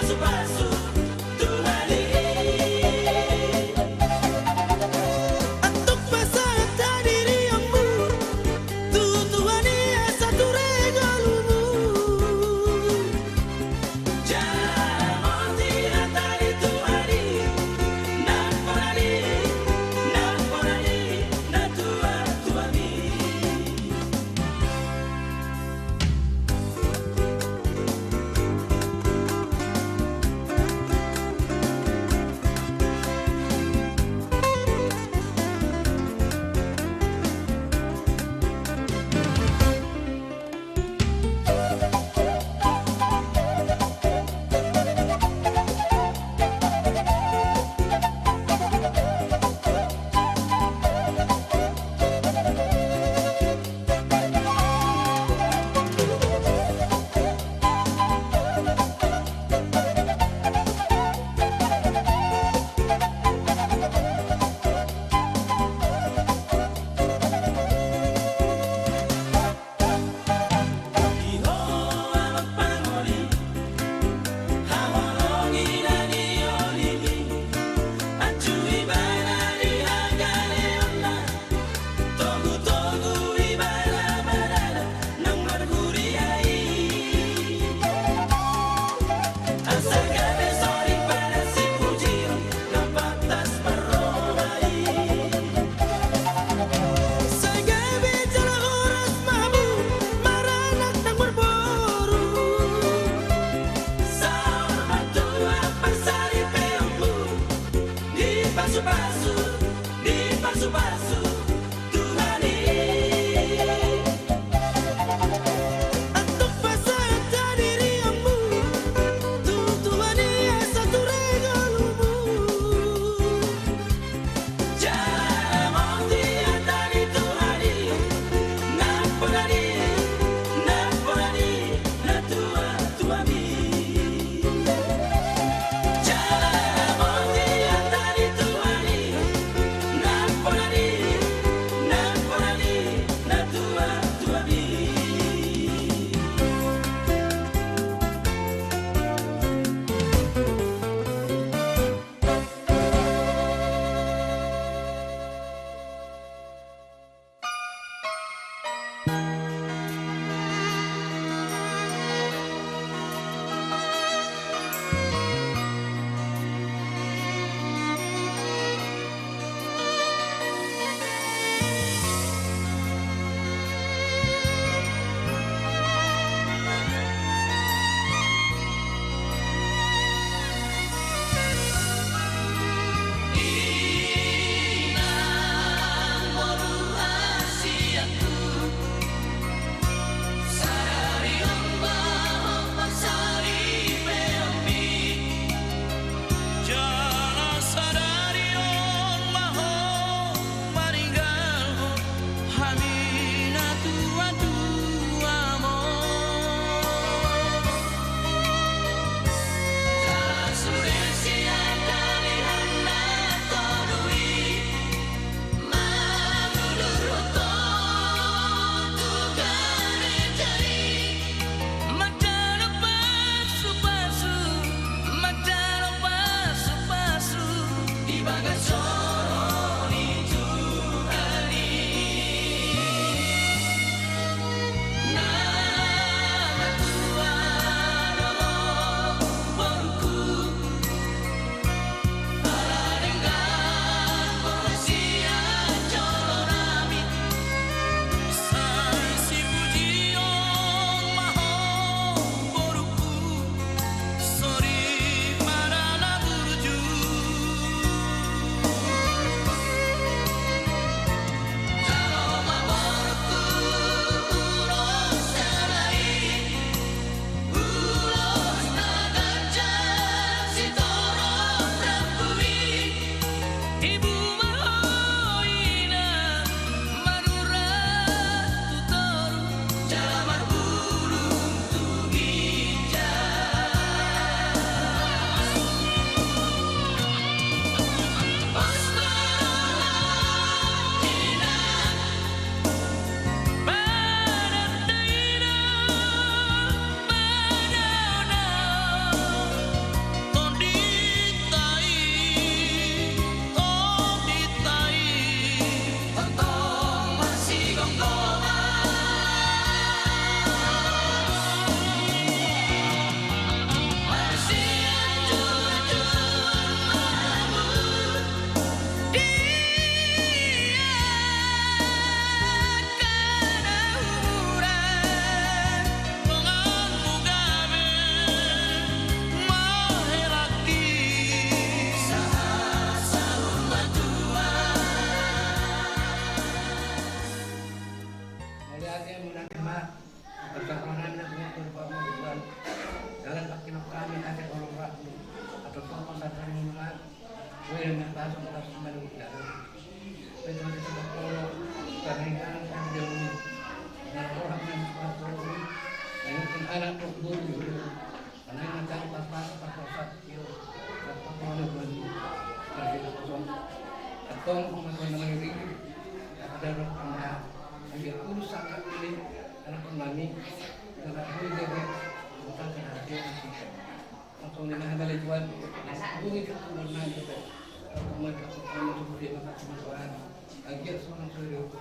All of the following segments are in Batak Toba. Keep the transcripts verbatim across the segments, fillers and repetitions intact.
Pasu-pasu Tuhan i. Antong pasahat hadirianmu tu Tuhan i asa ture ngolungmu. Jala mauliate ma di Tuhan i, nampuna ni, nampuna ni natua-tuami. Sai gabe jala horas ma hamu maranak nang marboru. Saur matua parsaripeonmu, dipasu-pasu, dipasu-pasu Tuhan i. Antong pasahat hadirianmu tu Tuhan i asa ture ngolungmu. Jala mauliate ma di Tuhan i, nampuna ni, nampuna ni natua-tuami. Jala mauliate ma di Tuhan i, nampuna ni, nampuna ni natua-tuami. Sadari on ma ho parsaripeonmi. Jala sadari on ma ho maninggalhon hami natuatuam on. Jala sude sian hami na tolu i. Weh, na pasang, pasang, malu, dalam. Weh, Tuhan, kita bertolong, karena ini anak yang dia ini. Nah, orang yang suka tolong, nah, ini anak untuk guru, guru. Karena ini anak yang pas-pas, pas-pas, yo. Pas-pas, mana, Tuhan? Karena kita kosong. Atong, Tuhan, nama ini. Kita ada orang yang dia urus sangat ini, anak kami. Kita tak boleh jaga. Kita tak ada dia. Langsung dengan hal itu, Tuhan, hubungi keturunan kita. Terima kasih, Tuhan. Agia seorang saudara.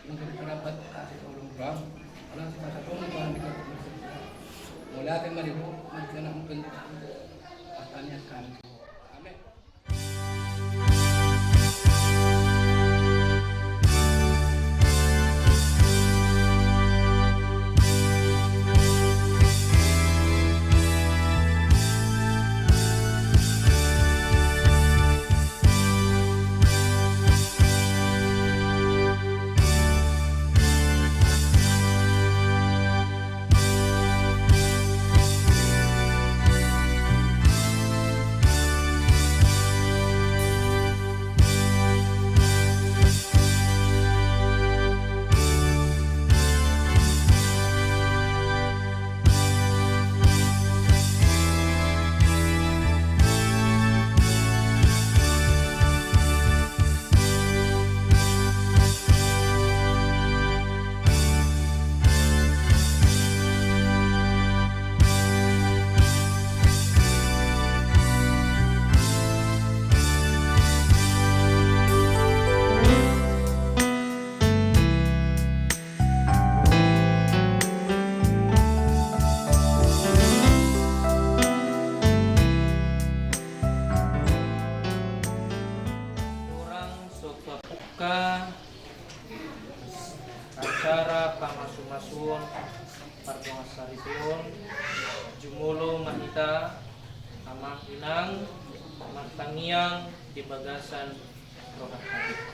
Mungkin terdapat kasih tolong, Bang. Kalau si masa tolong, Tuhan, kita berdoa. Mulai akan mari, Bu, mari kita nak mungkin pertanyaan kami. Amin. Orang so tapungka acara pamasumasuon pardongansaripeon, jumolo ma hita, Amang Inang, martangiang di bagasan rohanta.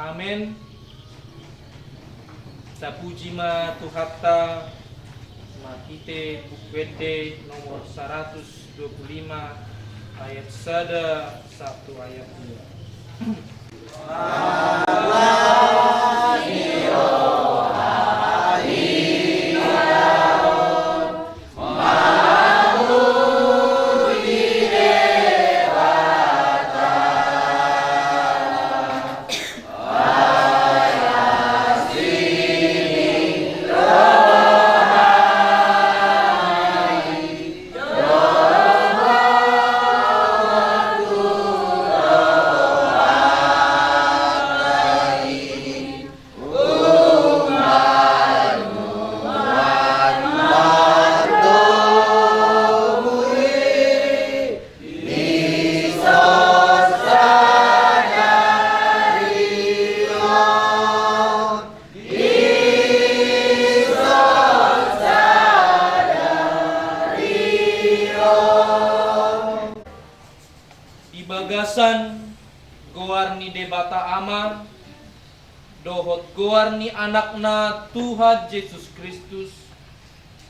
Amen. Tapuji ma Tuhanta marhite Buku Ende nomor saratus dua pulu lima ayat sada sahat tu ayat dua. Di bagasan goar ni Debata Ama, dohot goar ni Anakna Tuhan Jesus Kristus,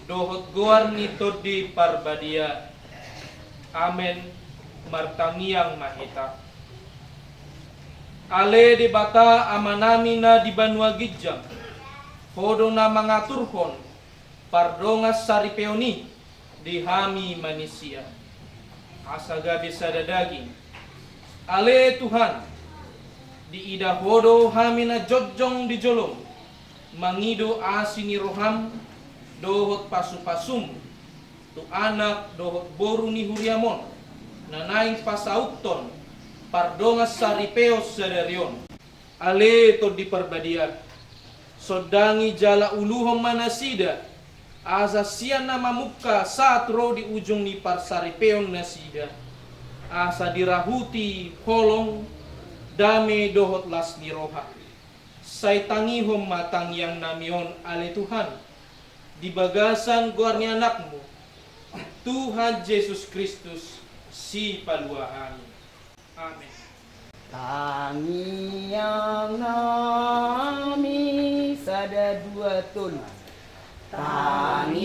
dohot goar ni Tondi Parbadia. Amen. Martangiang ma hita. Ale Debata Amanami na di banua ginjang, Ho do na mangaturhon pardongansaripeon i di hami manisia, asa gabe sada daging. Ale Tuhan, diida Ho do hami na jongjong di jolom, mangido asi ni roham dohot pasupasum tu anak dohot boru ni huriam on, na naeng pasauthon pardongansaripeon sadari on. Ale Tondi Parbadia, sondangi jala uluhon ma nasida, asa sian na mamungka sahat ro di ujung ni parsaripeon nasida, asa dirahuti holong, dame dohot las ni roha. Sai tangihon ma tangiangnami on, ale Tuhan, di bagasan goar ni Anakmu, Tuhan Jesus Kristus, Sipalua hami. Amen. Tangiang nami, sada, dua, tolu. Tangiang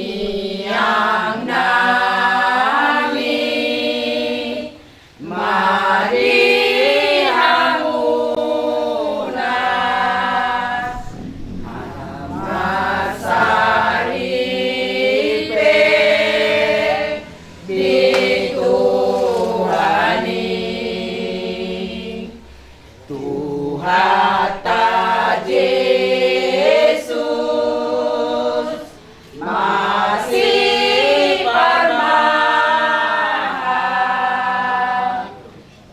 nami ma di hamuna, Ama saripe di Tuhan i. Tuhanta Jesus masiparmahan,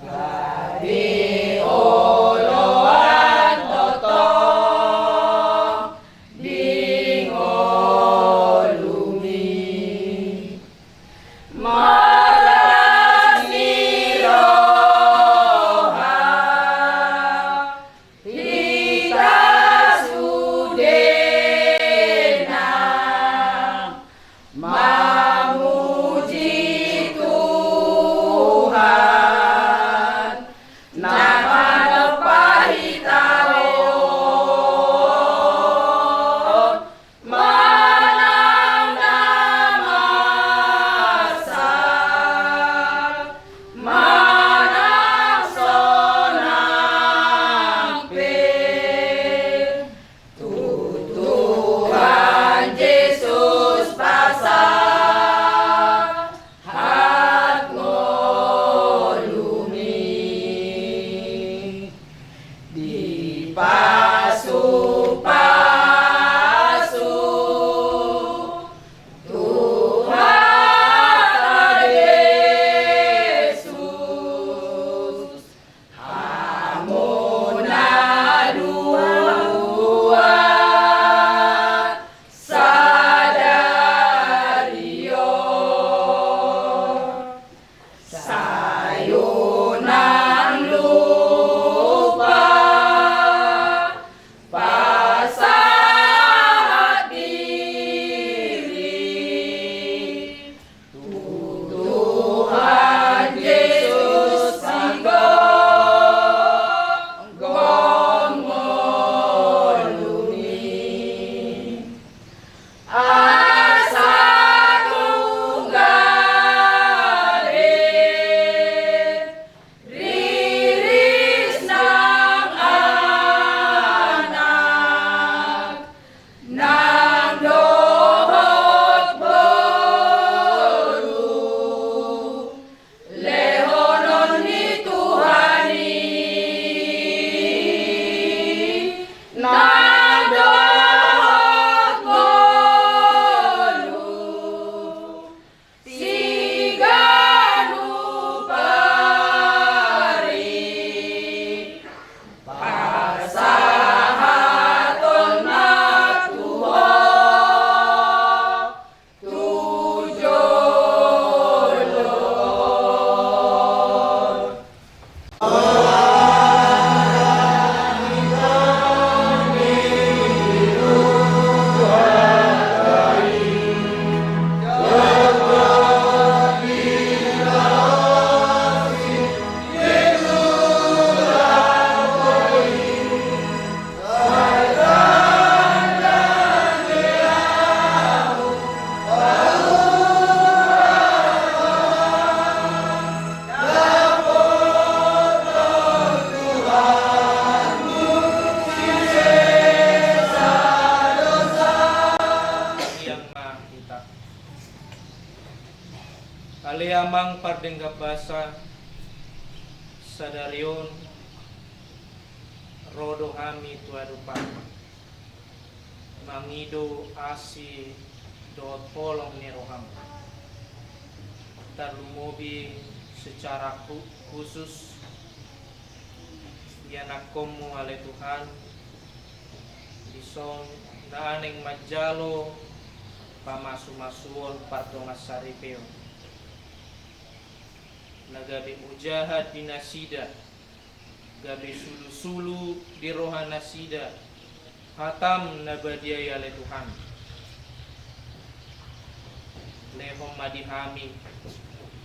gabe oloan tongtong di ngolumi. Marlas ni roha hita sudena mamuji Tuhan na manompa hita on. Manang na masa, manang sonang pe, tu Tuhan Jesus pasahat ngolumi. Dipasu-pasu Tuhanta Jesus hamuna dua sadari on. Sai unang lupa pasahat diri tu Tuhan Jesus sigomgom ngolumi. Asa nunga be riris nang anak, nang dohot boru, lehonon ni Tuhan i, nang dohot ngolu siganup ari, pasahatonna tu Ho tu jolo on. Ale Amang pardenggan basa, sadari on ro do hami tu adopanMu, mangido asi dohot holong ni rohaM. Tarlumobi secara khu-, khusus ianakkonMu ale Tuhan, dison na naeng manjalo pamasumasuon pardongansaripeon, na gabe ojahan di nasida, gabe sulusulu di rohanasida hataM na badia i ale Tuhan. Lehon ma di hami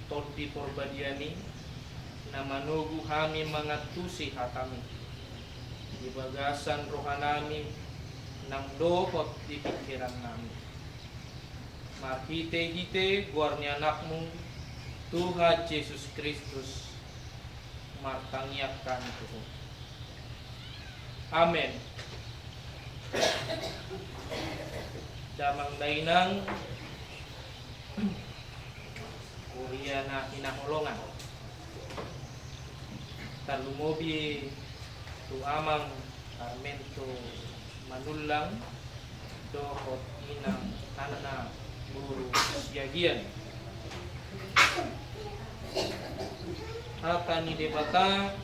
Tondi ParbadiaMi, Na manogu hami mangantusi hataMi di bagasan rohanami nang dohot di pingkirannami. Marhitehite goar ni AnakMu, Tuhan Jesus Kristus, martangiang hami tu Ho. Amen. Damang dainang, huria na hinaholongan. Tarlumobi tu Amang Armento Manullang dohot Inang Anna boru Siagian. Hata ni Debata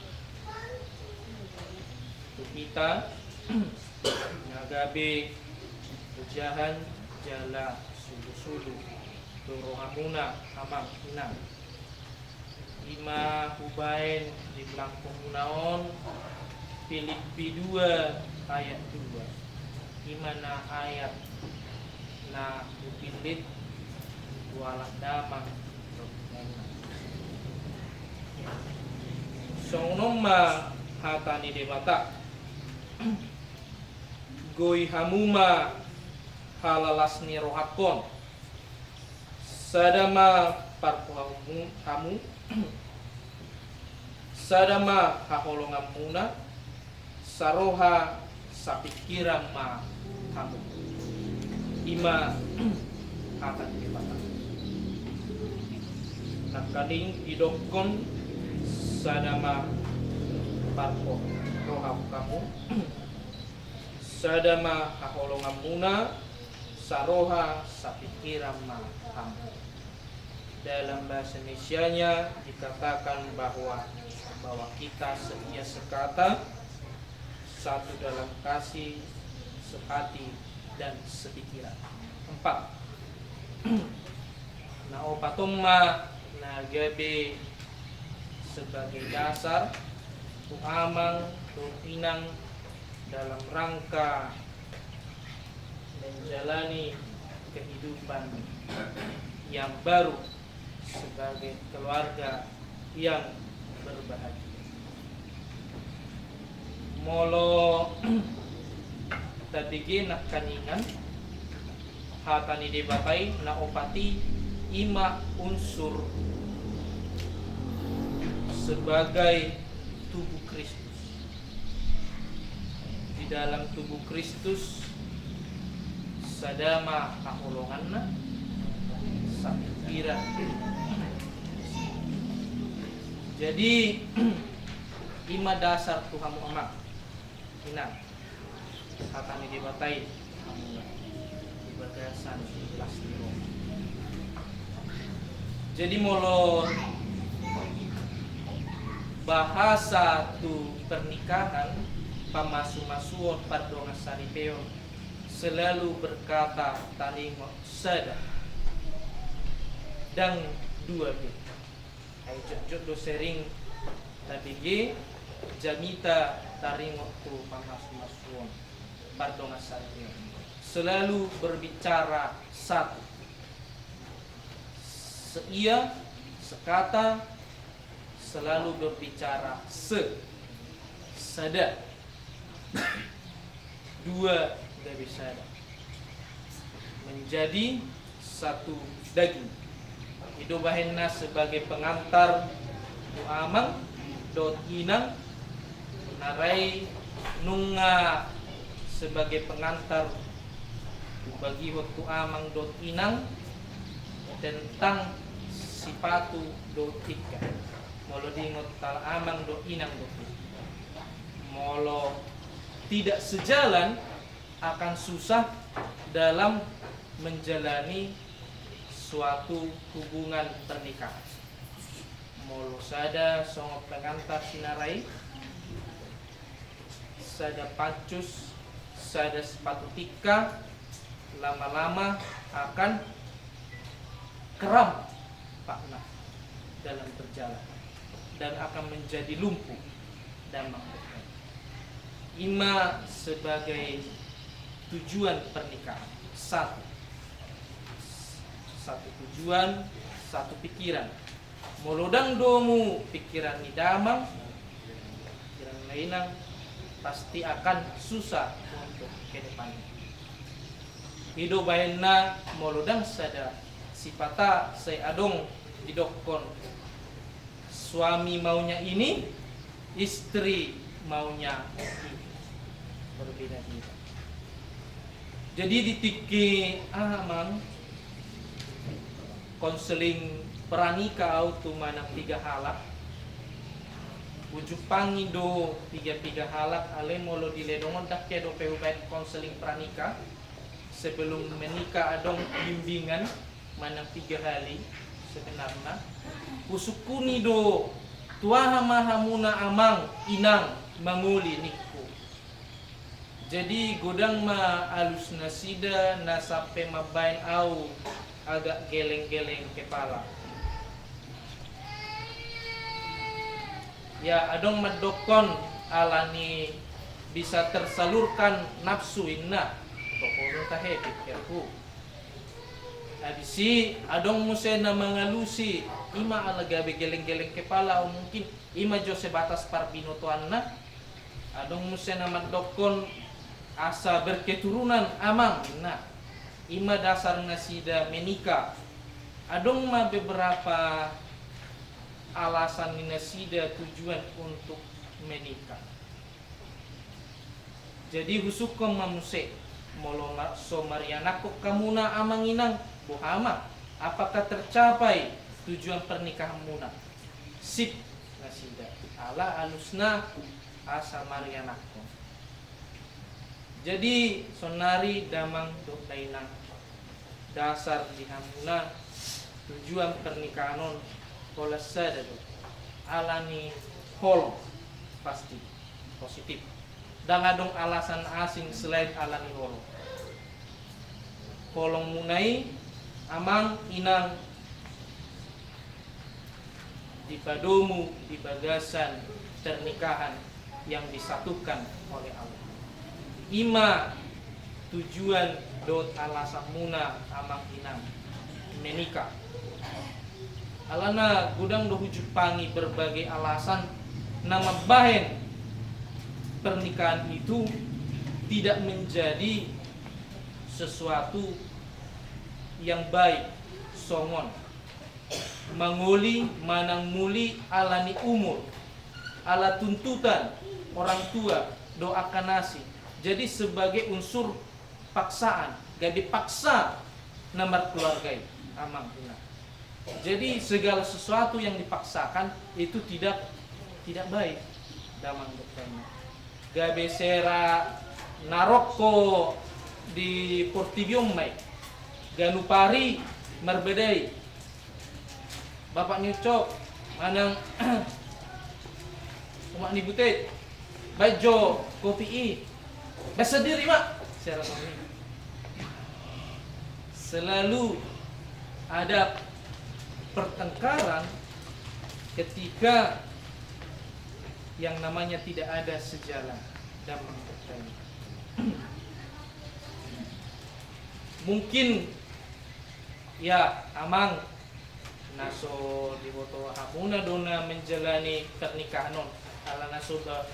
tu hita na gabe ojahan jala sulusulu tu rohamuna, Amang, Inang. I ma hubaen di belangkomuna on Pilippi dua ayat dua. I ma na ayat na hupillit tu halak damang dohot inang. Songon on ma hata ni Debata. Goi hamu ma halalas ni rohangkon. Sada ma parpohamu, hamu, sada ma haholonganmuna, saroha sapingkiran ma hamu. I ma hata ni Debata. Nangkaning didokkon sada ma parpohamu, sada ma haholonganmuna, saroha sapingkiran ma hamu. Dalam bahasa Indonesianya dikatakan bahwa, bahwa kita setia sekata, satu dalam kasih, sehati, dan sepikiran. Empat. Na opat on ma na gabe sebagai dasar tu amang dohot inang dalam rangka menjalani kehidupan yang baru sebagai keluarga yang berbahagia. Molo tabege nangkaningan hata ni Debata i na opat i, i ma unsur sebagai tubuh Kristus. Di dalam tubuh Kristus sada ma haholonganna, sapingkiran. Jadi i ma dasar tu hamu amang, inang, hata ni Debata i hamu di bagasan las ni roha. Jadi molo bahasa tu pernikahan, pamasumasuon, pardongansaripeon, selalu berkata taringot sada, ndang dua be. Ai jotjot do sering tabege jamita taringot tu pamasumasuon, pardongansaripeon. Selalu berbicara satu. Seia, sekata, selalu berbicara se, sada. Dua gabe sada. Menjadi satu daging. I do bahenna sebagai pengantar tu amang dohot inang, na rai nunga sebagai pengantar hubagihon tu amang dohot inang tentang sipatu dohot tingkah. Molo diingot ala amang dohot inang dohot tingkah. Molo tidak sejalan, akan susah dalam menjalani suatu hubungan pernikahan. Molo sada songon pengantar si na rai, sada pancus, sada sepatu tingkah, lama-lama akan keram patna dalam berjalan dan akan menjadi lumpuh damang dohot inang. I ma sebagai tujuan pernikahan. Satu. Satu tujuan, satu pikiran. Molo ndang domu pikiran ni damang, pikiran ni inang, pasti akan susah untuk ke depannya. I do bahenna molo ndang sada sipata sai adong didokkon suami maunya ini, istri maunya ini. Berbeda-beda. Jadi di tingki aha, Amang, konseling pranikah au tu manang piga halak. Hujumpangi do piga-piga halak, alai molo di ledong on ndang ke dope hubaen konseling pranikah. Sebelum menikah adong bimbingan manang piga hali sebenarna. Husungkuni do tu aha ma hamuna amang inang mangoli ningku. Jadi godang ma alus nasida na sampe mambaen au agak geleng-geleng kepala. Ya, adong mandokkon alani bisa tersalurkan nafsu inna. Pokokna tahe pikirku. Habis i adong muse na mangalusi, ima ala gabe geleng-geleng kepala, o mungkin ima jo sebatas parbinotoanna. Adong muse na mandokkon asa berketurunan amang, nah, ima dasar nasida menikah. Adong ma beberapa alasan ni nasida tujuan untuk menikah. Jadi husungkun ma muse, molo ma-, so marianakkon hamuna amang inang, boha ma, apakah tercapai tujuan pernikahanmuna? Sip nasida, ala alusna asa marianakkon. Jadi sonari damang dohot dainang, dasar di hamuna tujuan pernikahan on holan sada do, alani holong, pasti positif. Ndang adong alasan asing selain alani holong. Holongmuna i amang inang dipadomu di bagasan pernikahan yang disatukan oleh Allah. Ima tujuan dohot alasanmuna amang inang menikah. Alana godang do hujumpangi berbagai alasan na mambahen pernikahan itu tidak menjadi sesuatu yang baik, songon mangoli manang muli alani umur, ala tuntutan orang tua dohot angka na asing. Jadi sebagai unsur paksaan, gabe paksa na markeluarga i amang inang. Jadi segala sesuatu yang dipaksakan itu tidak, tidak baik damang dohot dainang. Gabe sera na rongko di portibi on ma i, ganup ari marbeda i. Bapak ni Ucok manang umak ni Butet, baen jo kopi i. Baen sandiri ma, sera songon i. Selalu ada pertengkaran ketika yang namanya tidak ada sejalan damang dohot dainang. Mungkin ya amang, na so diboto hamuna do na menjalani pernikahan on, ala na so ba-,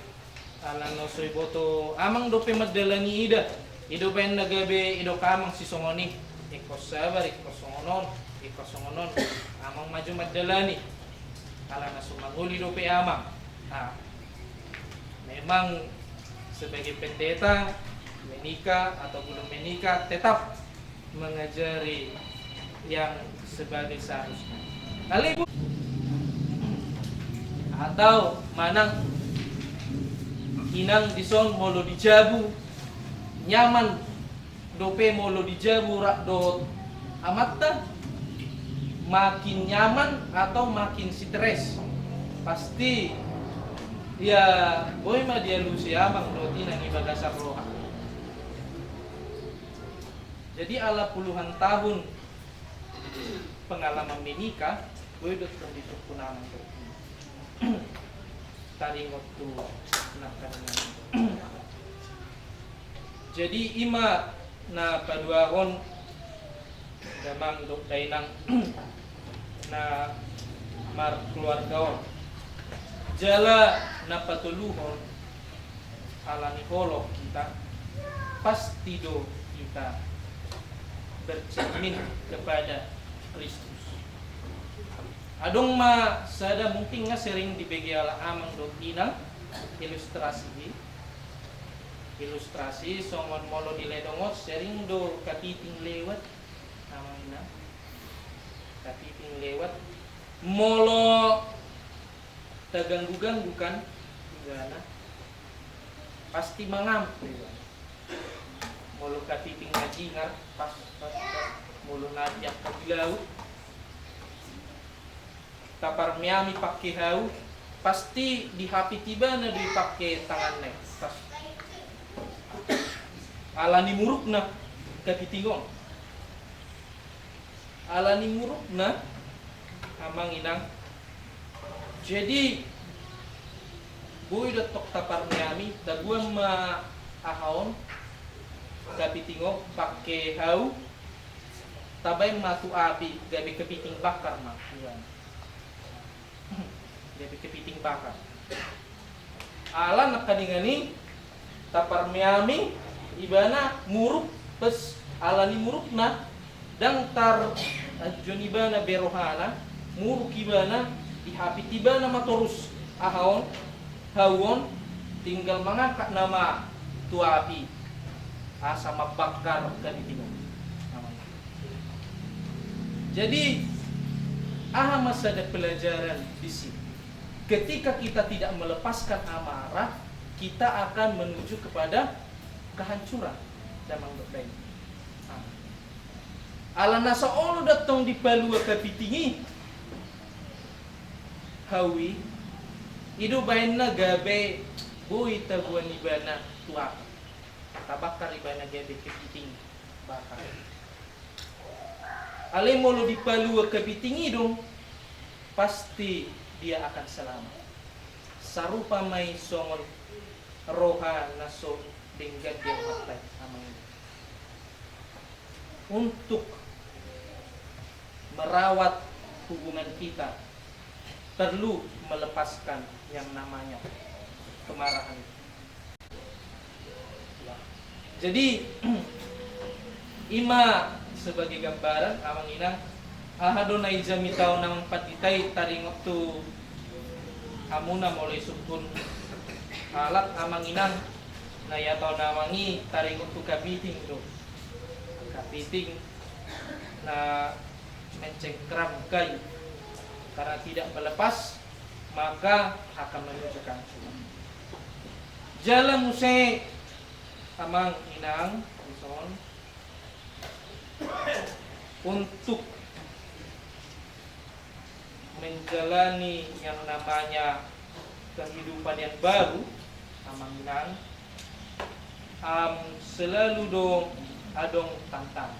ala na so diboto amang dope mandalani i da. I do baen na gabe didok amang sisongon i, ingkon sabar, ingkon songon on, ingkon songon on. Amang ma jo mandalani, ala na so mangoli dope amang. Nah, memang sebagai pendeta, menikah atau belum menikah, tetap mengajari yang sebagai seharusnya. Kali bu-, atau manang inang dison molo di jabu nyaman dope molo di jabu rap dohot amanta, makin nyaman atau makin stres? Pasti ya boi ma dialusi amang dohot inang i bagasan roha. Jadi ala puluhan tahun pengalaman menikah, boi do tong disungkun amang dohot inang. Taringot tu na karingan. Jadi ima na paduahon damang dohot dainang na keluarga on. Jala na patoluhon, ala ni holong hita, pasti do hita bercermin kepada Kristus. Adong ma sada, mungkin nga sering dibege halak amang dohot inang ilustrasi i. Ilustrasi songon molo di ledong on sering do kapiting lewat, amang inang. Kapiting lewat. Molo taganggu-ganggu kan ibana, pasti mangampu ibana. Molo kapiting na jingar, pas, pas, pas. Molo na di angka di laut, taparmeami pake hau, pasti dihapit ibana do i pake tanganna i. Pas. Ala ni murukna kapiting on. Ala ni murukna, amang inang. Jadi, boi do tong taparmeami, tabuan ma aha on, kapiting on pake hau, tabaen ma tu api, gabe kepiting bakar ma ibana. Gabe kepiting bakar. Ala nangkaningan i, taparmeami ibana muruk, pas ala ni murukna, ndang tar, eh, jon ibana be rohana, muruk ibana, dihapit ibana ma torus aha on, hau on, tinggal mangangkat nama tu api, asa mambakar kapiting on. Jadi, aha ma sada pelajaran di sini? Ketika kita tidak melepaskan amarah, kita akan menuju kepada kehancuran. Damang dohot dainang. Ala na so olo do tong dipalua kapiting i hau i, i do baenna gabe boi tabuan ibana tu api. Tabakar ibana gabe kepiting bakar. Alai molo dipalua kepiting i do, pasti dia akan selamat. Sarupa ma i songon roha na so denggan di rohanta i, amang inang. Untuk merawat hubungan kita, perlu melepaskan yang namanya kemarahan itu. Jadi, i ma sebagai gambaran, amang inang, aha do na i jamita on, amang pandita i, taringot tu hamuna molo isungkun halak, amang inang, na ihatahon amang i taringot tu kapiting do. Kapiting na mencengkram kayu, karena tidak melepas, maka akan menuju kehancuran. Jala muse, amang inang, dison, untuk menjalani yang namanya kehidupan yang baru, amang inang, am, selalu do adong tantangan.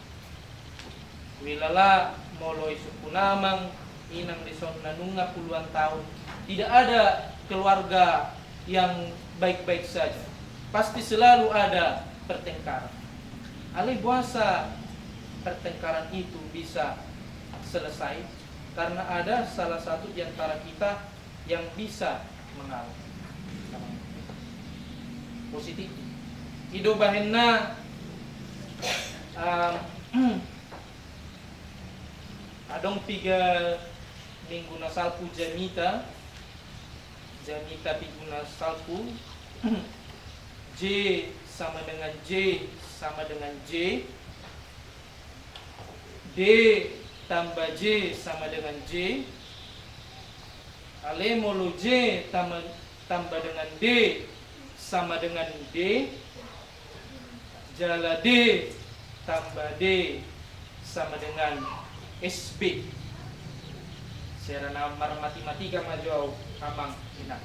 Huilala molo isungkun amang inang dison na nunga puluhan tahun, tidak ada keluarga yang baik-baik saja. Pasti selalu ada pertengkaran. Alai boasa pertengkaran itu bisa selesai? Karena ada salah satu di antara kita yang bisa mengalah. Positif. I do bahenna, um, adong piga minggu na salpu jamita, jamita piga na salpu, J sama dengan J sama dengan J, D tambah J sama dengan J. Alai molo J tambah, tambah dengan D sama dengan D, jala D tambah D sama dengan S B. Sera na marmatematika ma jo au, amang inang.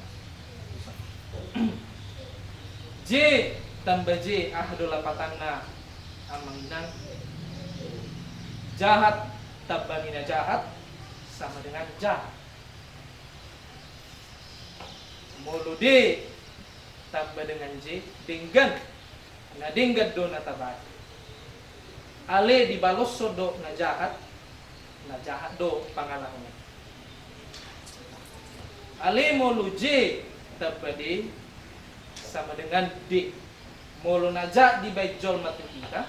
J tambah J, aha do lapatanna, amang inang? Jahat tambah ni na jahat sama dengan jahat. Molo D tambah dengan J, denggan. Na denggan do na tabaen. Alai dibaloshon do na jahat, na jahat do pangalahonna. Ale molo je tamba de sama dengan de. Molo na jat dibaen jolma tu hita,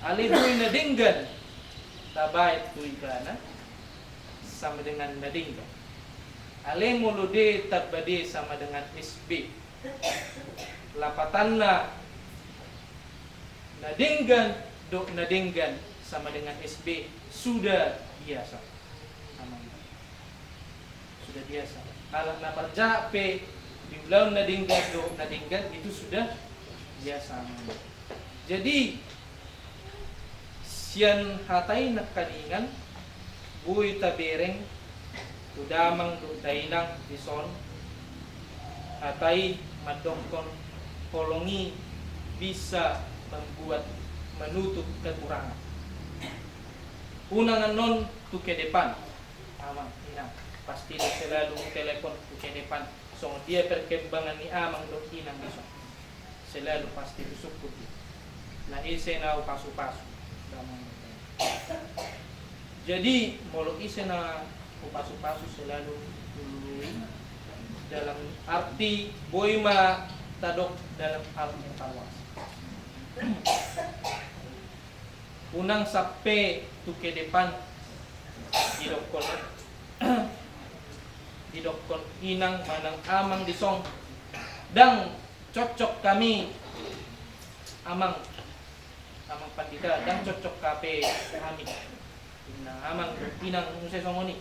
ale boi na denggan tabaen tu ibana sama dengan na denggan. Ale molo de tamba de sama dengan S B. Lapatanna, na denggan dohot na denggan sama dengan S B sudah biasa. Sama dengan. Sudah biasa. Halak na parjat pe di ulaon na denggan dohot na denggan itu sudah biasa. Jadi sian hata i nangkaningan boi tabereng tu damang dohot dainang dison, hata i mandokkon holong i bisa membuat, menutup kekurangan. Unang annon tu kedepan. Amang, inang, pasti do selalu telepon tu kedepan songon dia perkembangan ni amang dohot inang dison. Selalu pasti husungkun dia. Na ise na hupasupasu. Jadi molo ise na hupasupasu selalu hulului, dalam arti boi ma tadok dalam hal evaluasi. Unang sampe tu kedepan didokkon, didokkon inang manang amang dison, ndang cocok hami amang, amang pandita, ndang cocok hape hami. Inna amang, inang muse songon i.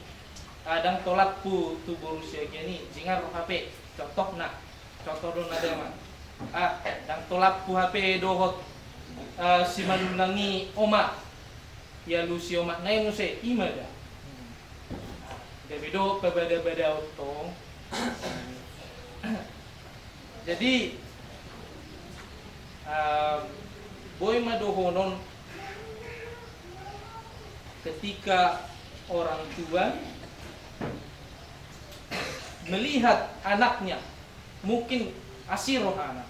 Ah, ndang tolaphu tu boru Siagian i, jingar ro hape, contohna. Contoh do na damang. Ah, ndang tolaphu hape dohot, ah, si Manulang i oma. Dialusi omakna i muse, i ma da. Ah, gabe dohot pabada-badaon tong. Jadi, ah, boi ma dohonon ketika orang tua melihat anaknya, mungkin asi rohana.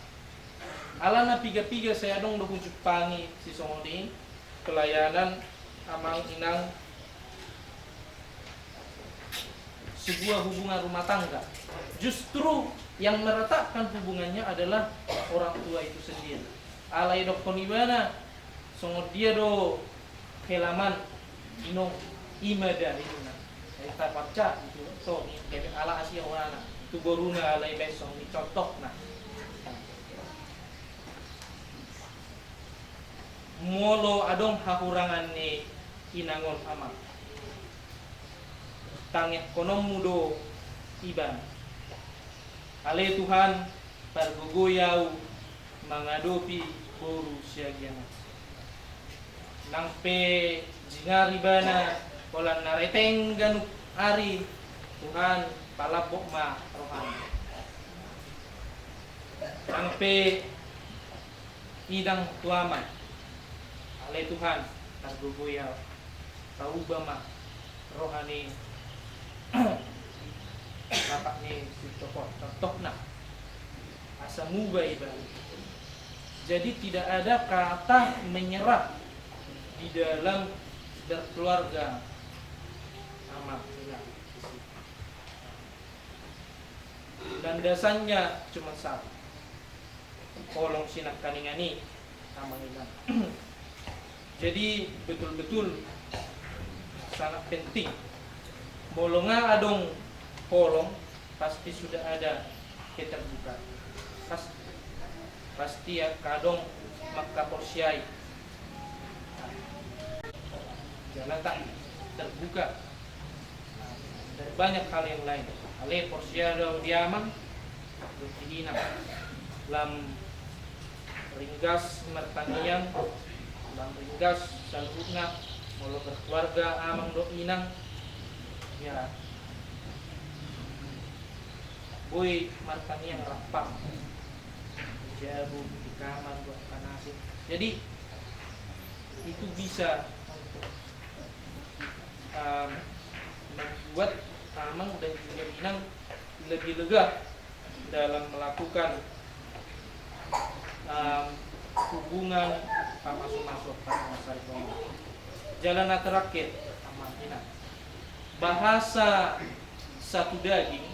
Alana piga-piga sai adong do hujumpangi sisongon i, pelayanan amang inang, sebuah hubungan rumah tangga. Justru yang meretakkan hubungannya adalah orang tua itu sendiri. Alai dokkon ibana, songon dia do helaman, inong, i ma da inna. Ai taparca itu, so, ni, gabe ala asi rohana. Tu boruna alai besong ni contohna. Molo adong hahurangan ni inang on amang, tangihononmu do ibana. Ale Tuhan, pargogoi ahu mangadopi boru Siagian on. Nang pe jingar ibana holan na reteng ganup ari, Tuhan, palambok ma rohana. Nang pe inang tu amang, ale Tuhan, targogoi ahu, pauba ma roha ni bapak ni si Cokor, contohna, asa muba ibana. Jadi tidak ada kata menyerah di dalam berkeluarga, amang, inang. Landasannya cuma satu. Holong sinangkaningan i, amang inang. Jadi betul-betul sangat penting. Molo nga adong holong, pasti sudah ada keterbukaan. Pas-, pasti angka adong mangkaporseai. Jala tak terbuka dari banyak hal yang lain. Ale porsea do di amang, dohot di inang. Lam ringgas martangiang, lam ringgas saluhutna, molo berkeluarga amang dohot inang, ya, boi martangiang rap. Di jabu, di kamar, buat panasi. Jadi itu bisa untuk, em, membuat amang dan juga inang lebih lega dalam melakukan, em, hubungan pamasu-masu, pamasu-masu. Jala na terakhir, amang inang, bahasa satu daging,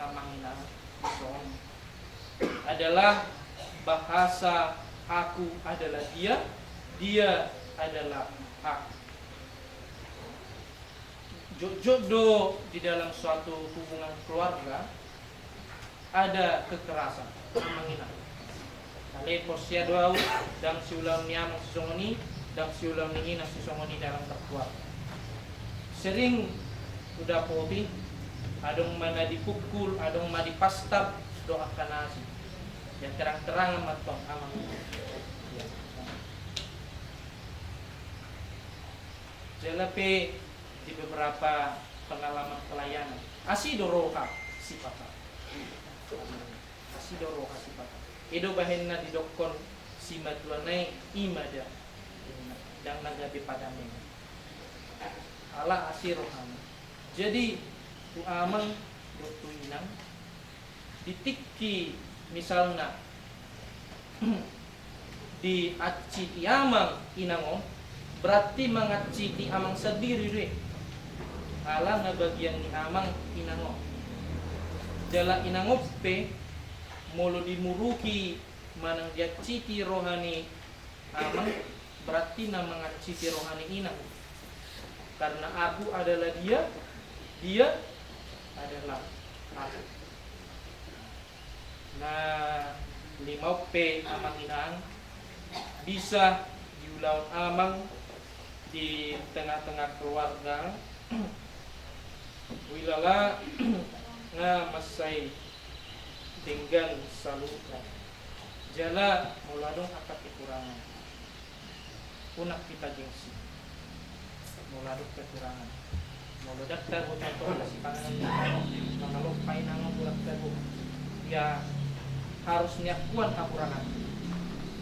Amang inang, dison adalah bahasa aku adalah dia, dia adalah aku. Jotjot do di dalam suatu hubungan keluarga ada kekerasan, amang inang. Alai porsea do au, ndang siulaon ni amang sisongon i, ndang siulaon ni inang sisongon i dalam berkeluarga. Sering hudapoti, adong ma na dipukul, adong ma dipastab, do angka na asing. Ya terang-terangan ma tong amang. Ya. Jala pe di beberapa pengalaman pelayanan, asi do roha sipata. Asi do roha sipata. I do bahen na didokkon simatua nai, i ma da. Ndang na gabe padamen. Ala asi rohana. Jadi tu amang dohot tu inang, di tingki misalna dianciti amang inang on, berarti manganciti amang sandiri do i. Ala na bagian ni amang inang on. Jala inang on pe molo dimuruki manang dianciti roha ni amang, berarti na manganciti roha ni inang. Karena aku adalah dia, dia adalah aku. Na lima on pe amang inang, bisa diulaon amang di tengah-tengah keluarga, huilala nga mansai denggan saluhutna. Jala molo adong angka kekurangan, unang hita gengsi. Molo adong kekurangan, molo ndang tabo contohna sipanganon, mangalompa inang on, molo ndang tabo, ya harus niakuan hahurangan.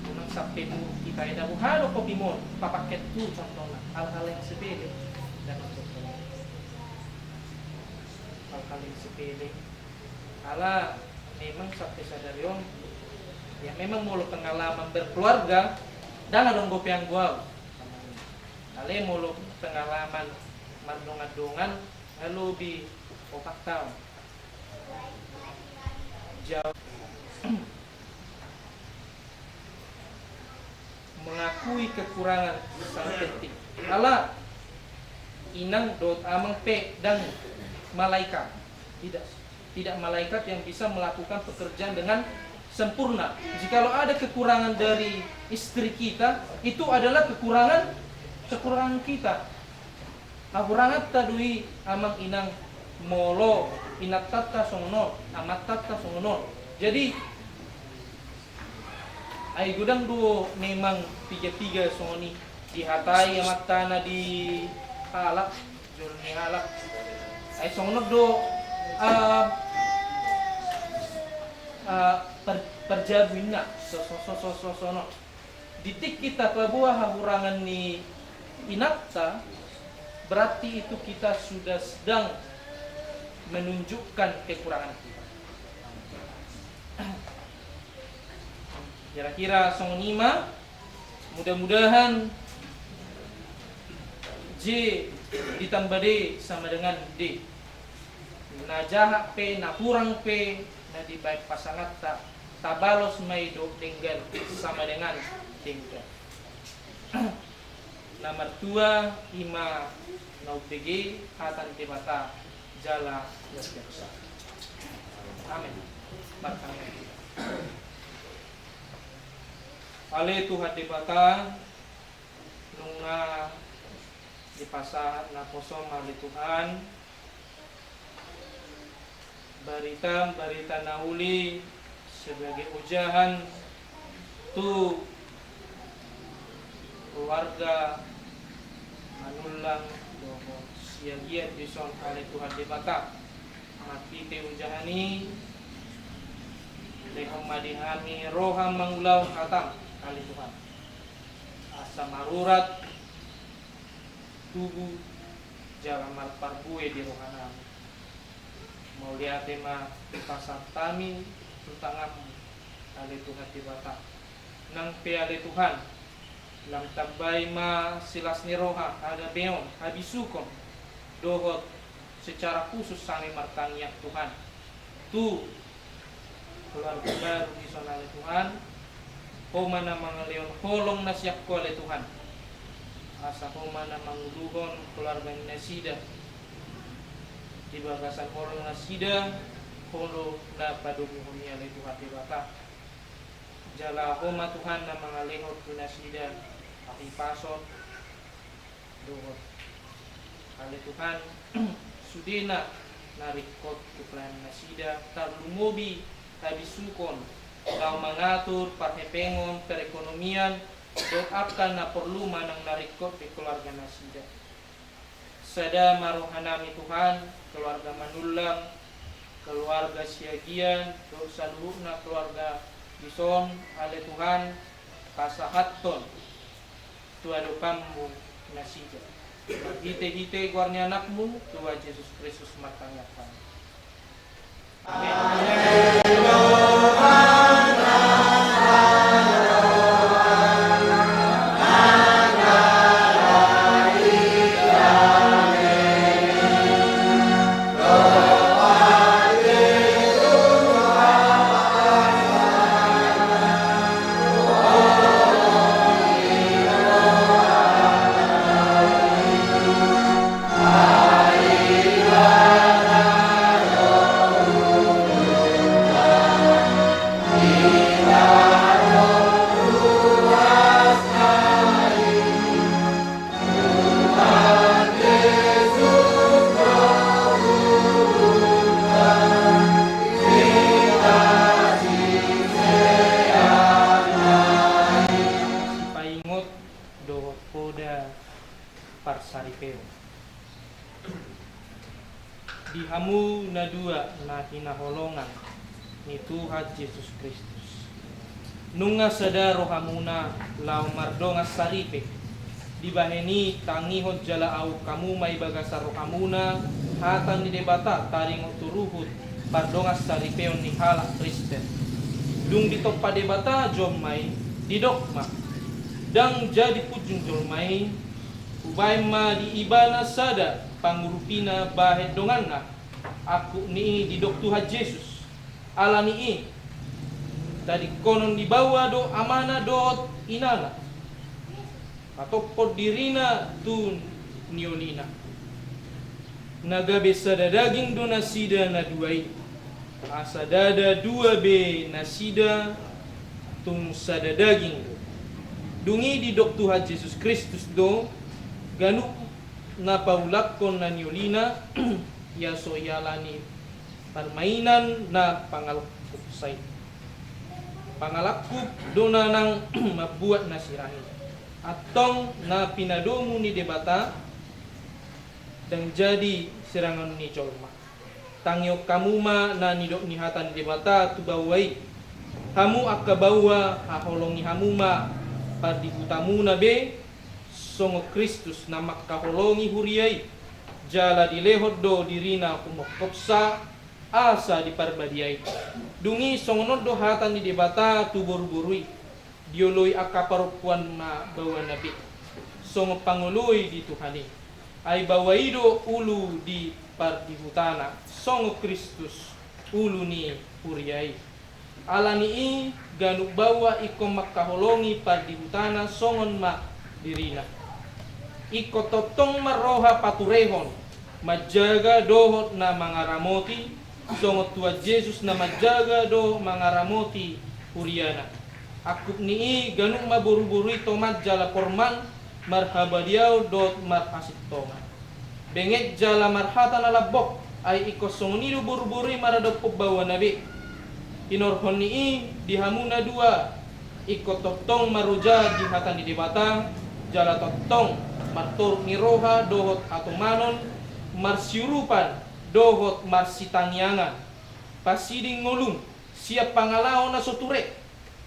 Unang sampe muruk hita, eda boha do kopi mon, papaket tu contohna, hal-hal yang sepele. Dapat contohna hal-hal yang sepele. Ala memang sampe sadari on, ya memang molo pengalaman berkeluarga, ndang adong dope anggo au. Alai molo pengalaman mardongan-dongan, nga lobi opat taon. Jauh. Mengakui kekurangan sangat penting. Ala inang dohot amang pe ndang malaikat. Tidak, tidak malaikat yang bisa melakukan pekerjaan dengan sempurna. Jikalau ada kekurangan dari istri kita, itu adalah kekurangan, kekurangan kita. Hahuranganta do i amang inang, molo inantanta songon on, amantanta songon on. Jadi, ai godang do memang piga-piga songon i, dihatai amanta na di halak, jolo ni halak. Ai songon on do, ah, ah, par-, parjabu inna, so, so, songon on. Di tingki tapaboa hahurangan ni inanta, berarti itu kita sudah sedang menunjukkan kekurangan kita. Kira-kira songon i ma, mudah-mudahan J ditambah D sama dengan D. Na jahat pe, na hurang pe, na dibaen pasanganta, tabalos ma i dohot denggan sama dengan denggan. Na martua i ma na umbege hata ni Debata jala na biasa. Amen. Martangiang hita. Ale Tuhan Debata, nunga dipasahat naposom ale Tuhan, barita, barita na uli sebagai ojahan tu keluarga Manullang dohot Siagian dison ale Tuhan Debata. Marhite ojahan i, lehon ma di hami roha mangulahon hatam ale Tuhan, asa marurat tubu jala marparbue di rohanami. Mauliate ma pasahat hami tu tanganmu ale Tuhan Debata. Nang pe ale Tuhan, lam tambai ma silas ni roha, hagabeon, habisukon, dohot secara khusus hami martangiang Tuhan, tu keluarga baru dison ale Tuhan. Ho ma na mangalehon holong na sian Ho ale Tuhan, asa Ho ma na manguluhon keluarga ni nasida di bagasan holong nasida, holong na padomuhon i ale Tuhan Debata. Jala Ho ma Tuhan na mangalehon tu nasida hahipason dohot ale Tuhan, sudena na ringkot tu pelayanan nasida, tarlumobi habisuhon laho mangatur parhepengon perekonomian dohot angka na porlu manang na ringkot di keluarga nasida. Sada ma rohanami Tuhan, keluarga Manullang, keluarga Siagian dohot saluhutna keluarga dison ale Tuhan, pasahathon tu adopanMu nasida. Marhitehite goar ni AnakMu Tuhan Jesus Kristus martangiang hami. Amin. Sipaingot dohot poda parsaripeon. Di hamu na dua na hinaholongan ni Tuhan Jesus Kristus, nunga sada rohamuna laho mardongan saripe. Dibahen i tangihon jala aohon hamu ma i bagasan rohamuna hata ni Debata taringot tu ruhut pardongan saripeon ni halak Kristen. Dung ditompa Debata jolma i, didok ma: Ndang jadi punjung jolma i, hubahen ma di ibana sada pangurupina bahen donganna. Angkup ni i didok Tuhan Jesus: Ala ni i, tadingkonon ni baoa do amana dohot inana, patophon dirina tu niolina. Na gabe sada daging do nasida na dua i. Asa ndada dua be nasida, tung sada daging do. Dung i didok Tuhan Jesus Kristus do ganup na paulakhon na niolina, ia so ialani parmainan na pangalangkup sai. Pangalangkup do na nang mambuat na sirang i. Antong na pinadomu ni Debata ndang jadi sirangon ni jolma. Tangihon hamu ma na nidok ni hata ni Debata tu baoa i. Hamu angka baoa, haholongi hamu ma pardihutamuna be, songon Kristus na mangkaholongi huria i, jala dilehon do dirina humongkopsa asa diparbadiai. Dung i songon on do hata ni Debata tu boruboru i: Dioloi angka parompuan ma baoana be, songon pangoloi di Tuhan i. Ai baoa i do ulu di pardihutana, songon Kristus ulu ni huria i. Ala ni i ganup baoa ingkon mangkaholongi pardihutana songon ma dirina. Ingkon tongtong ma roha paturehon, manjaga dohot na mangaramoti, songon Tuhan Jesus na manjaga dohot mangaramoti huriana. Angkup ni i ganup ma boruboru i toman jala porman, marhabadiaon dohot marhasintongan. Benget jala marhata na lambok, ai ingkon songon i do boruboru i maradophon baoana be. Hinorhon ni i di hamu na dua, ingkon tongtong maroja di hata ni Debata, jala tongtong martoruk ni roha dohot hatomanon, marsiurupan dohot marsitangiangan. Pasiding ngolum sian pangalaho na so ture,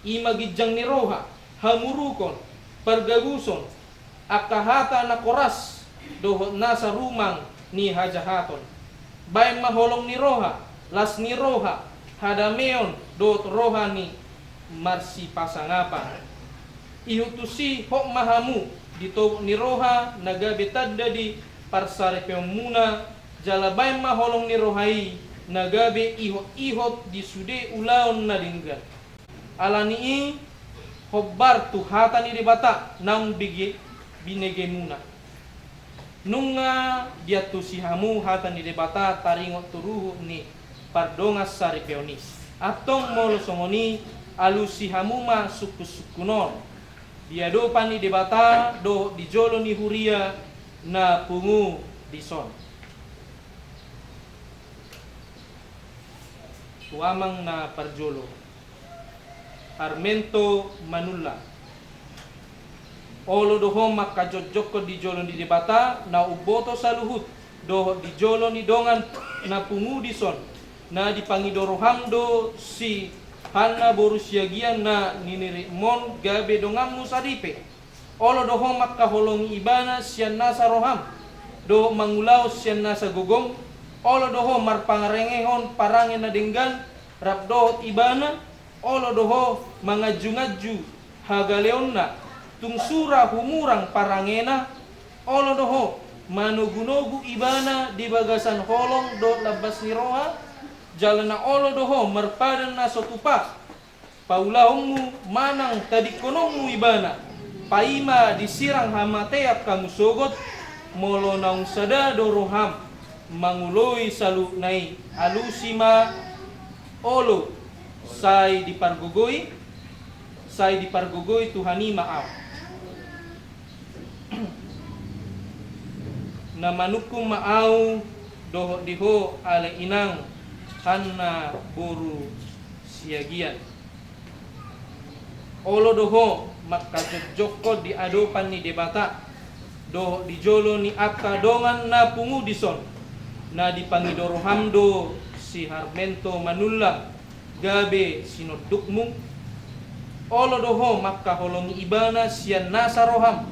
i ma ginjang ni roha, hamurukon, pargabuson, angka hata na koras dohot nasa rumang ni hajahaton. Baen ma holong ni roha, las ni roha, hadameon dohot roha ni marsipasangapan. Ihut tusi hot ma hamu di togu ni roha na gabe tanda di parsaripeonmuna, jala baen ma holong ni roha i na gabe ihot-ihot di sude ulaon na denggan. Ala ni i, hombar tu hata ni Debata naung bege-, binegemuna. Nunga diantusi hamu hata ni Debata taringot tu ruhut ni pardongansaripeon i. Antong molo songon i, alusi hamu ma sungkun-sungkun on di adopan ni Debata dohot di jolo ni huria na pungu dison. Tu amang na parjolo, Harmento Manullang. Olo do ho mangkajongjongkon di jolo ni Debata na umboto saluhut, dohot di jolo ni dongan na pungu dison, na dipangido roham do si Hanna boru Siagian na niniritmon gabe donganmu saripe. Olo do ho mangkaholongi ibana sian nasa roham, dohot mangulahon sian nasa gogom. Olo do ho marpangarengehon parange na denggan rap dohot ibana. Olo do ho manganju-nganju hagaleonna, tung sura humurang parangena. Olo do ho manogu-nogu ibana di bagasan holong dohot lambas ni roha, jala na olo do ho marpadan na so tupa paulahonmu manang tadingkononmu ibana, paima disirang hamatean hamu sogot. Molo naung sada do roham mangoloi saluhutna i, alusi ma. Olo, sai dipargogoi, sai dipargogoi Tuhan i ma ahu. Na manungkun ma ahu dohot di ho ale inang Hanna boru Siagian. Olo do ho mangkajongjongkon di adopan ni Debata dohot di jolo ni angka dongan na pungu dison, na dipangido roham do si Harmento Manullang gabe sinondukmu. Olo do ho mangkaholongi ibana sian nasa roham,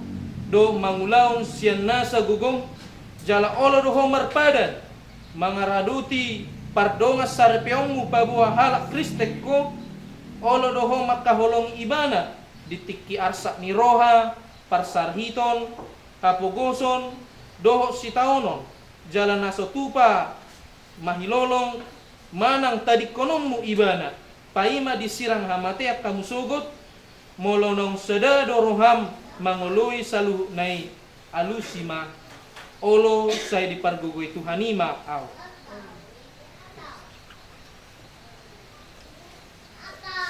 dohot mangulahon sian nasa gogom, jala olo do ho marpadan mangaradoti pardongansaripeonmu paboa halak Kristen ho. Olo do ho mangkaholongi ibana di tingki arsak ni roha, parsariton, hapogoson, dohot sitaonon, jala na so tupa mahilolong manang tadingkononmu ibana, paima disirang hamatean hamu sogot. Molo naung sada do roham mangoloi saluhutna i, alusi ma. Olo, sai dipargogoi Tuhan i ma ahu.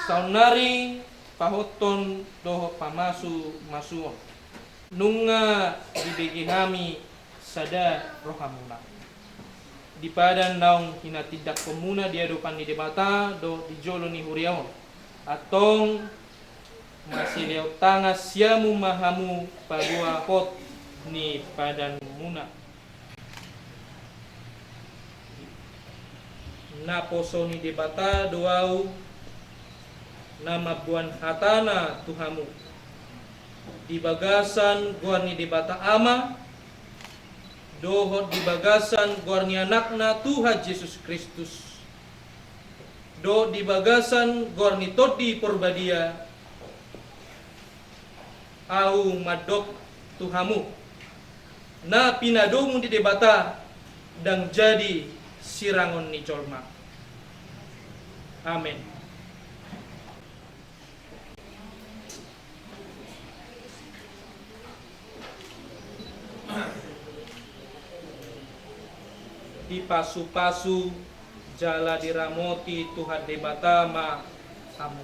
Saonnari pahothon dohot pamasu-masuon. Nunga dibege hami sada rohamuna. Di padan naung hinatindangkonmuna di adopan ni Debata dohot di jolo ni huria on, antong masilehon tangan siamun ma hamu paboa hot ni padanmuna. Naposo ni Debata do ahu na mamboan hatana tu hamu di bagasan goar ni Debata Ama, dohot di bagasan goar ni Anakna Tuhan Jesus Kristus, dohot di bagasan goar ni Tondi Porbadia, ahu mandok tu hamu, na pinadomu ni Debata ndang jadi sirangon ni jolma. Amen. Dipasu-pasu jala diramoti Tuhan Debata ma hamu.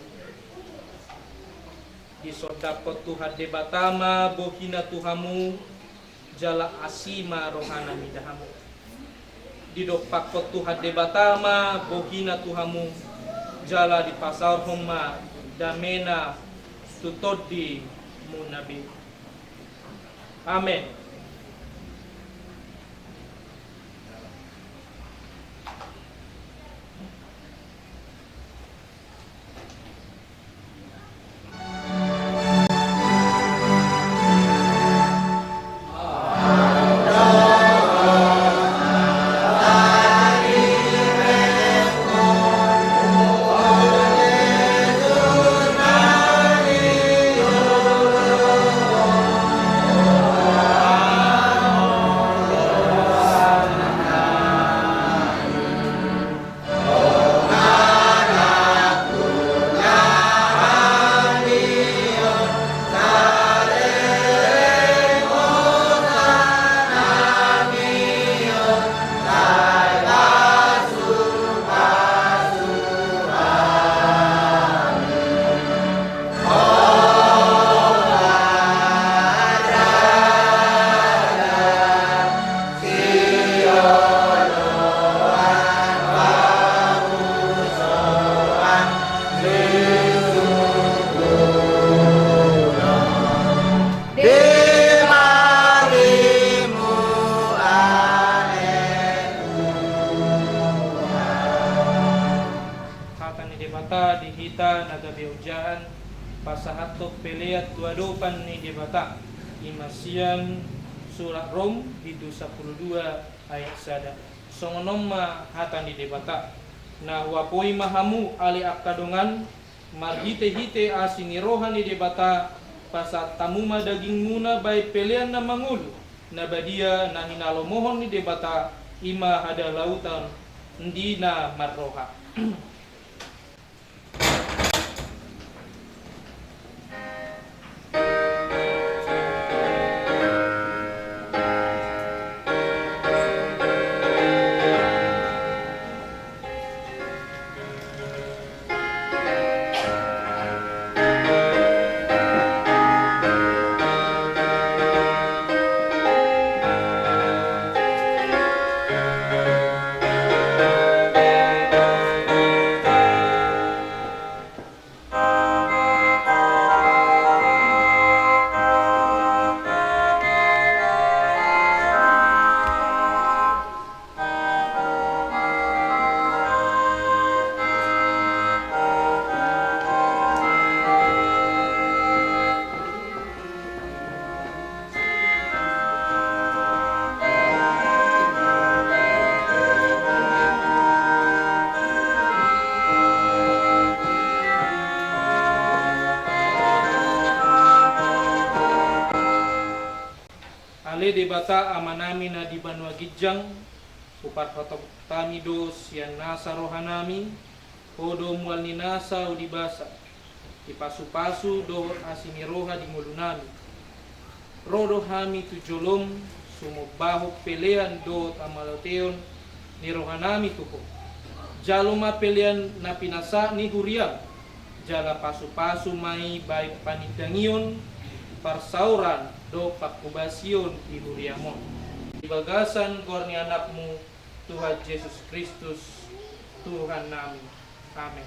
Disondangkon Tuhan Debata ma bohina tu hamu, jala asi ma rohana mida hamu. Didompakkon Tuhan Debata ma bohina tu hamu, jala dipasaorhon ma damena tu tondimuna be. Amen. Debata di hita na gabe ojahan, pasahathon pelean tu adopan ni Debata, i ma sian surat Rom bindu sampulu dua ayat sada. Songon on ma hata ni Debata: Na huapoi ma hamu ale angka dongan, marhitehite asi ni roha ni Debata, pasahat hamu ma dagingmuna bahen pelean na mangolu, na badia, na hinalomohon ni Debata, i ma hadalautan di na marroha. Ale Debata Amanami na di banua ginjang, huparhotop hami do sian nasa rohanami, Ho do mual ni nasa uli basa, di pasupasu dohot asi ni roha di ngolunami. Ro do hami tu jolom, sumombahon pelean dohot hamauliateon ni rohanami tu Ho. Jalo ma pelean na pinasahat ni huriam, jala pasupasu ma i bahen panindangion, parsaoran dohot panghobasion di huriam on. Di bagasan goar ni Anakmu, Tuhan Jesus Kristus, Tuhannami. Amen.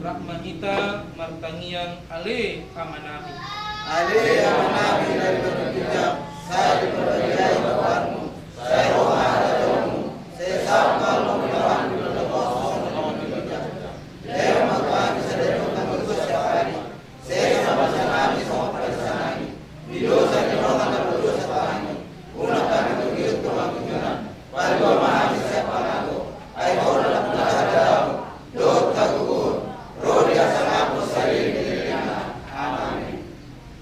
Rap ma hita martangiang. Ale Amanami. Ale Amanami na di banua ginjang, sai diparbadia ma goarmu, sai ro ma harajaonmu, sai saut ma lomo ni roham di banua tonga on songon na di banua ginjang. Lehon ma tu hami sadari on hangoluan siapari, sesa ma sian hami songon panesanami di dosa ni dongan na pardosa tu hami, unang hami togihon tu pangunjunan, palua ma hami sian pangago, ai Ho do nampuna harajaon dohot hagogoon, ro di hasangapon saleleng ni lelengna. Amen.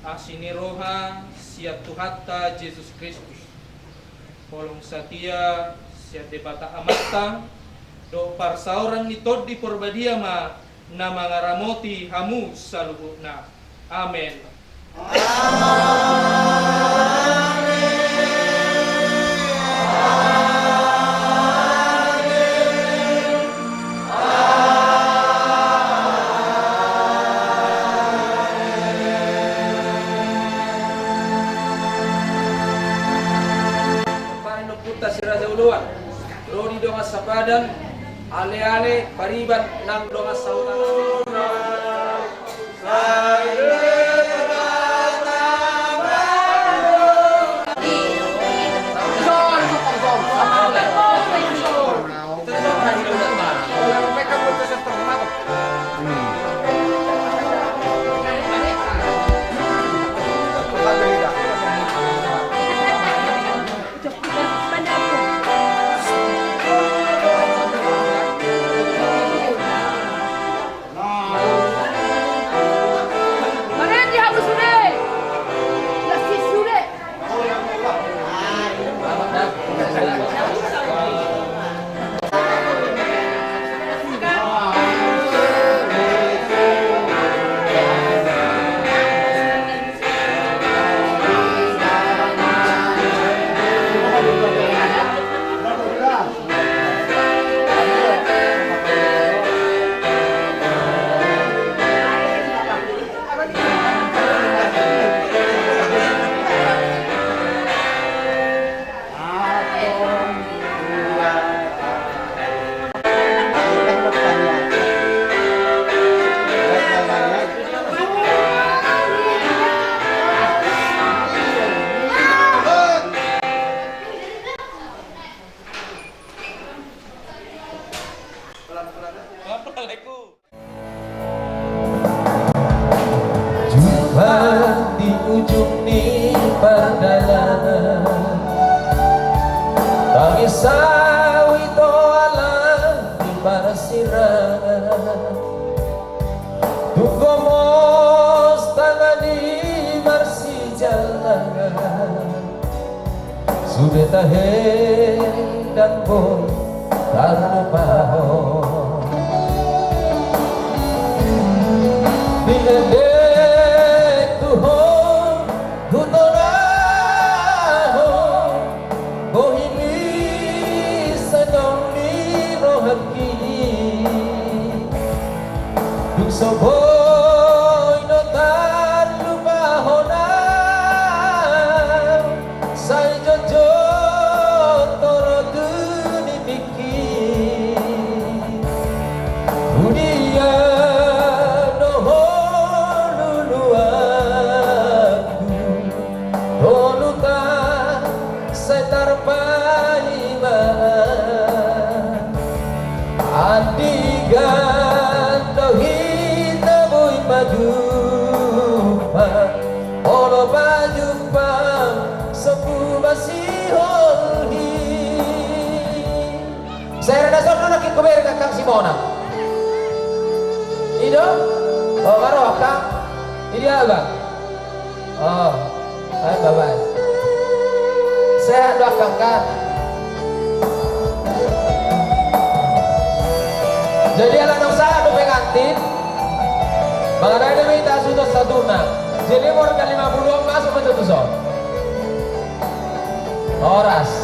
Asi ni roha sian Tuhanta Jesus Kristus, holong satia sian Debata Amanta, dohot parsaoran ni Tondi Porbadia ma na mangaramoti hamu saluhutna. Amen. Parinopputa si Raja Oloan, ro di dongan sapadan, aleale, pariban nang dongan sahuta. Jumpang di ujung ni pardalanan, tangis sawi toala di parsirangan. Tung gomos tangan i marsijalangan, sude tahe ndang boi tarlupahon. Di ende tu ho hutonahon bohi ni sadong ni rohangki. Dung so boi do tarlupahon au, sai jotjot do ro tu nipingki. Hudia do ho luluanku, toluta sai tarpaima. Andigan do hita boi pajumpa, olo pajumpa so hubasihon i. Sera na sono na kiko beri kakang Simona. Ido? Oh, maro kakang. Ini apa? Oh, baik, baik, baik. Sehat do angka. Jadi ala naung sahat do pengantin, mangarai do hita suhut sahatna. Jadi umur ke lima puluh emas masuk ke tujuh. Horas.